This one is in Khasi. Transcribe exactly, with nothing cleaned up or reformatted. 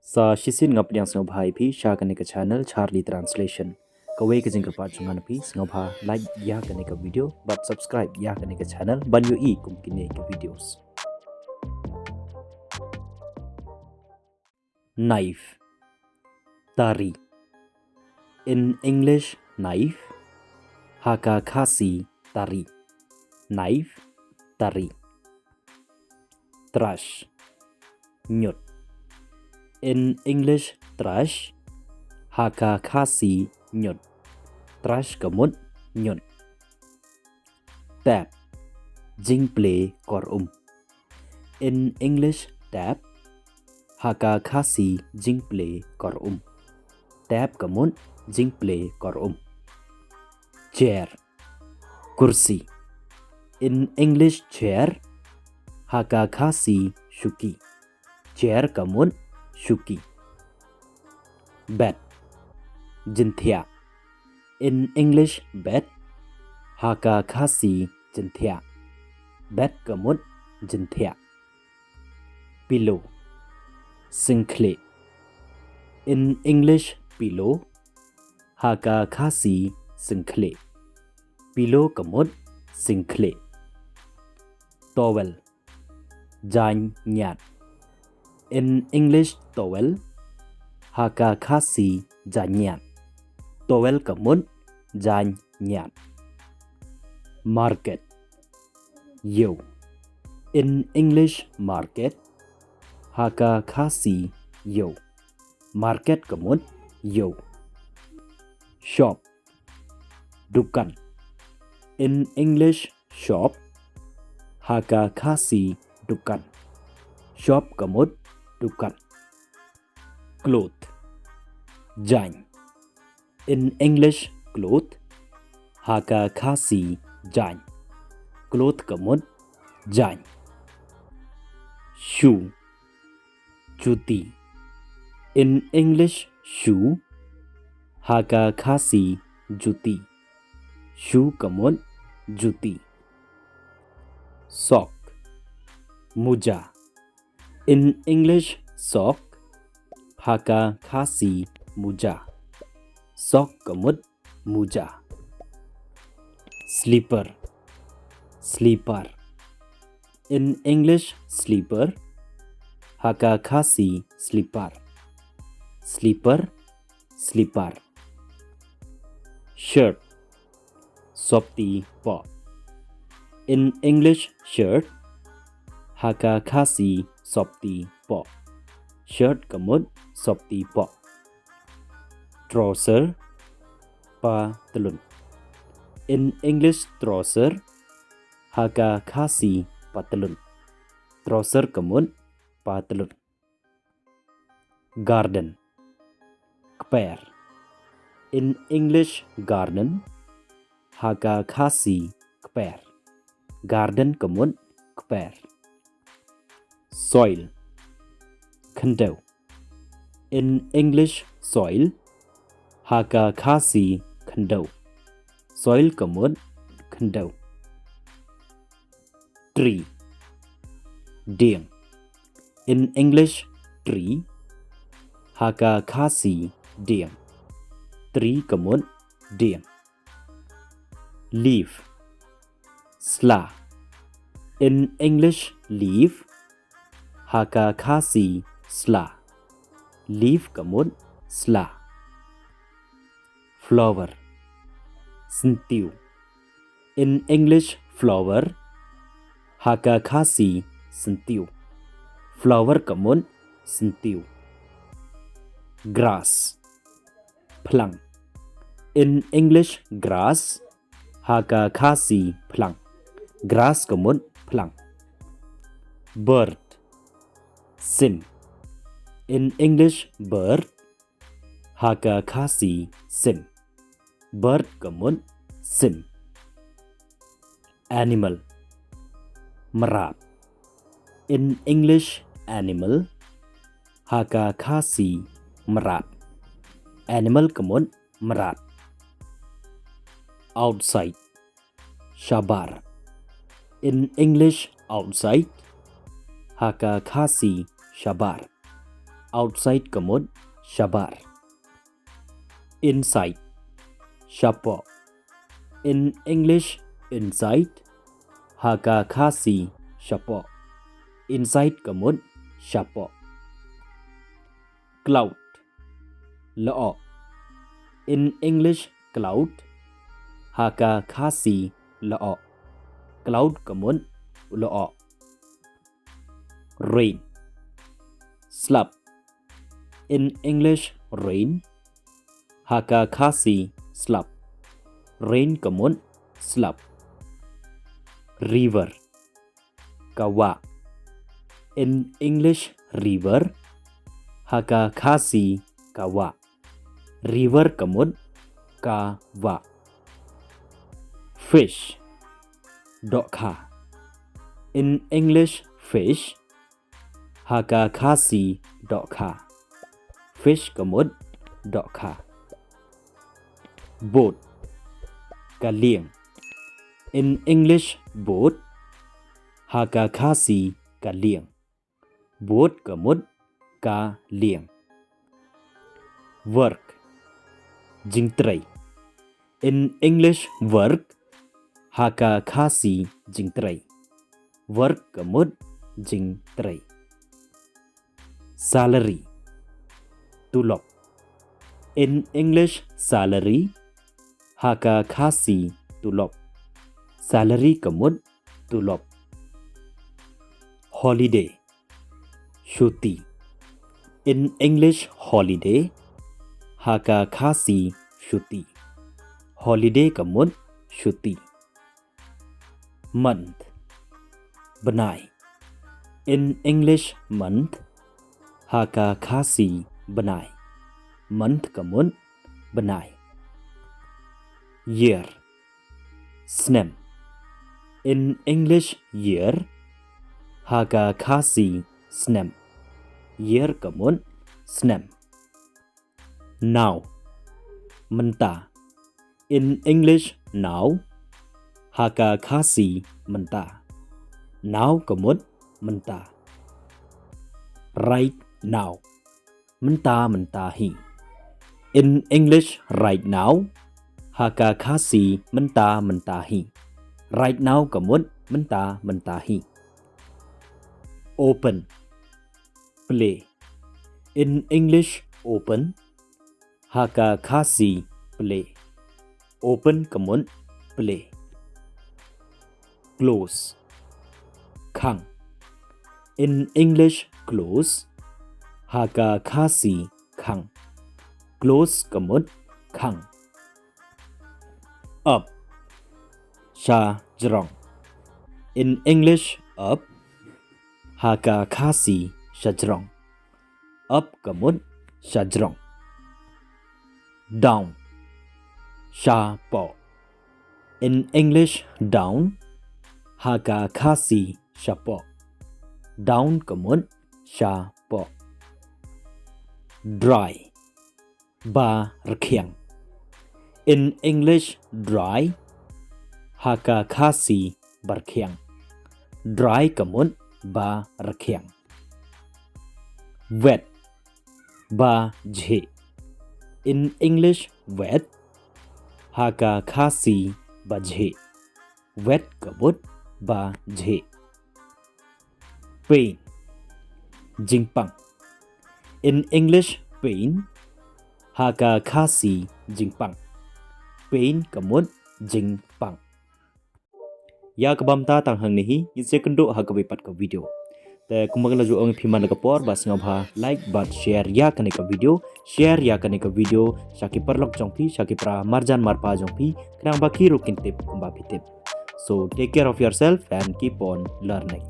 Sa shisien nga pdiang sngewbha ïa phi sha kane ka channel Charlie Translation. Kawei ka jingkyrpad jong nga na phi, sngewbha like ïa kane ka video bad subscribe ïa kane ka channel ban ïohi kum kine ki videos. Knife. Tari. In English, knife. Ha ka Khasi, tari. Knife, tari. Trash. Ñiut. In English, trash. Ha ka Khasi, ñiut. Trash ka mut ñiut. Tap. Jingplie kor um. In English, tap. Ha ka Khasi, jingplie kor um. Tap ka mut jingplie kor um. Chair. Kursi. In English, chair. Ha ka Khasi, shuki. Chair ka mut shuki. Bed. Jynthiah. In English, bed. Ha ka Khasi, jynthiah. Bed ka mut jynthiah. Pillow. Syngkhlieh. In English, pillow. Ha ka Khasi, syngkhlieh. Pillow ka mut syngkhlieh. Towel. Jaiñ ñiad. In English, towel. Ha ka Khasi, jaiñ ñiad. Towel ka mut jaiñ ñiad. Market. Ïew. In English, market. Ha ka Khasi, ïew. Market ka mut ïew. Shop. Dukan. In English, shop. Ha ka Khasi, dukan. Shop ka mut dukan. Cloth. Jaiñ. In English, cloth. Ha ka Khasi, jaiñ. Cloth ka mut jaiñ. Shoe. Juti. In English, shoe. Ha ka Khasi, juti. Shoe ka mut juti. Sock. Muja. In English, sock. Ha ka Khasi, muja. Sock ka mut muja. Slipper. Slipar. In English, slipper. Ha ka Khasi, slipar. Slipper, slipar. Shirt. Sopti poh. In English, shirt. Ha ka Khasi, sopti poh. Shirt ka mut sopti poh. Trouser. Patlun. In English, trouser. Ha ka Khasi, patlun. Trouser ka mut patlun. Garden. Kper. In English, garden. Ha ka Khasi, kper. Garden ka mut kper. Soil. Khyndew. In English, soil. Ha ka Khasi, khyndew. Soil ka mut khyndew. Tree. Dieng. In English, tree. Ha ka Khasi, dieng. Tree ka mut dieng. Leaf. Sla. In English, leaf. Ha ka Khasi, sla. Leaf ka mut sla. Flower. Syntiew. In English, flower. Ha ka Khasi, syntiew. Flower ka mut syntiew. Grass. Phlang. In English, grass. Ha ka Khasi, phlang. Grass ka mut phlang. Bird. Sim. In English, bird. Ha ka Khasi, sim. Bird ka mut sim. Animal. Mrad. In English, animal. Ha ka Khasi, mrad. Animal ka mut mrad. Outside. Shabar. In English, outside. Ha ka Khasi, shabar. Outside ka mut shabar. Inside, shapoh. In English, inside. Ha ka Khasi, shapoh. Inside ka mut shapoh. Cloud, lyoh. In English, cloud. Ha ka Khasi, lyoh. Cloud ka mut lyoh. Rain, slap. In English, rain. Ha ka Khasi, slap. Rain ka mut slap. River, ka wah. In English, river. Ha ka Khasi, ka wah. River ka mut ka wah. Fish, dohkha. In English, fish. Ha ka Khasi, dohkha. Fish ka mut dohkha. Boat, ka lieng. In English, boat. Ha ka Khasi, ka lieng. Boat ka mut ka lieng. Work, jingtrei. In English, work. Ha ka Khasi, jingtrei. Work ka mut jingtrei. Salary, tulop. In English, salary. Ha ka Khasi, tulop. Salary ka mut tulop. Holiday, shuti. In English, holiday. Ha ka Khasi, shuti. Holiday ka mut shuti. Month, bnai. In English, month. Ha ka Khasi, bnai. Month ka mut bnai. Year, snem. In English, year. Ha ka Khasi, snem. Year ka mut snem. Now, mynta. In English, now. Ha ka Khasi, mynta. Now ka mut mynta. Right now, mynta mynta hi. In English, right now. Ha ka Khasi, mynta mynta hi. Right now ka mut mynta mynta hi. Open, plie. In English, open. Ha ka Khasi, plie. Open ka mut plie. Close, khang. In English, close. Ha ka Khasi, khang. Close ka mut khang. Up, shajrong. In English, up. Ha ka Khasi, shajrong. Up ka mut shajrong. Down, shapoh. In English, down. Ha ka Khasi, shapoh. Down ka mut shapoh. Dry, ba rkhiang. In English, dry. Ha ka Khasi, ba rkhiang. Dry ka mut ba rkhiang. Wet, ba jhieh. In English, wet. Ha ka Khasi, ba jhieh. Wet ka mut ba jhieh. Pain, jingpang. In English, pain. Ha ka Khasi, jingpang. Pain ka mut jingpang. Ïa kaba mynta tang hangne hi, ngin sa ïakynduh ha kawei pat ka video. Te kumba nga la ju ong ïa phi man la ka por, ba sngewbha like bad share ïa kane ka video, share ïa kane ka video sha ki paralok jong phi, sha ki para marjan marpa jong phi, khnang ba ki ruh kin tip kumba phi tip. So take care of yourself and keep on learning.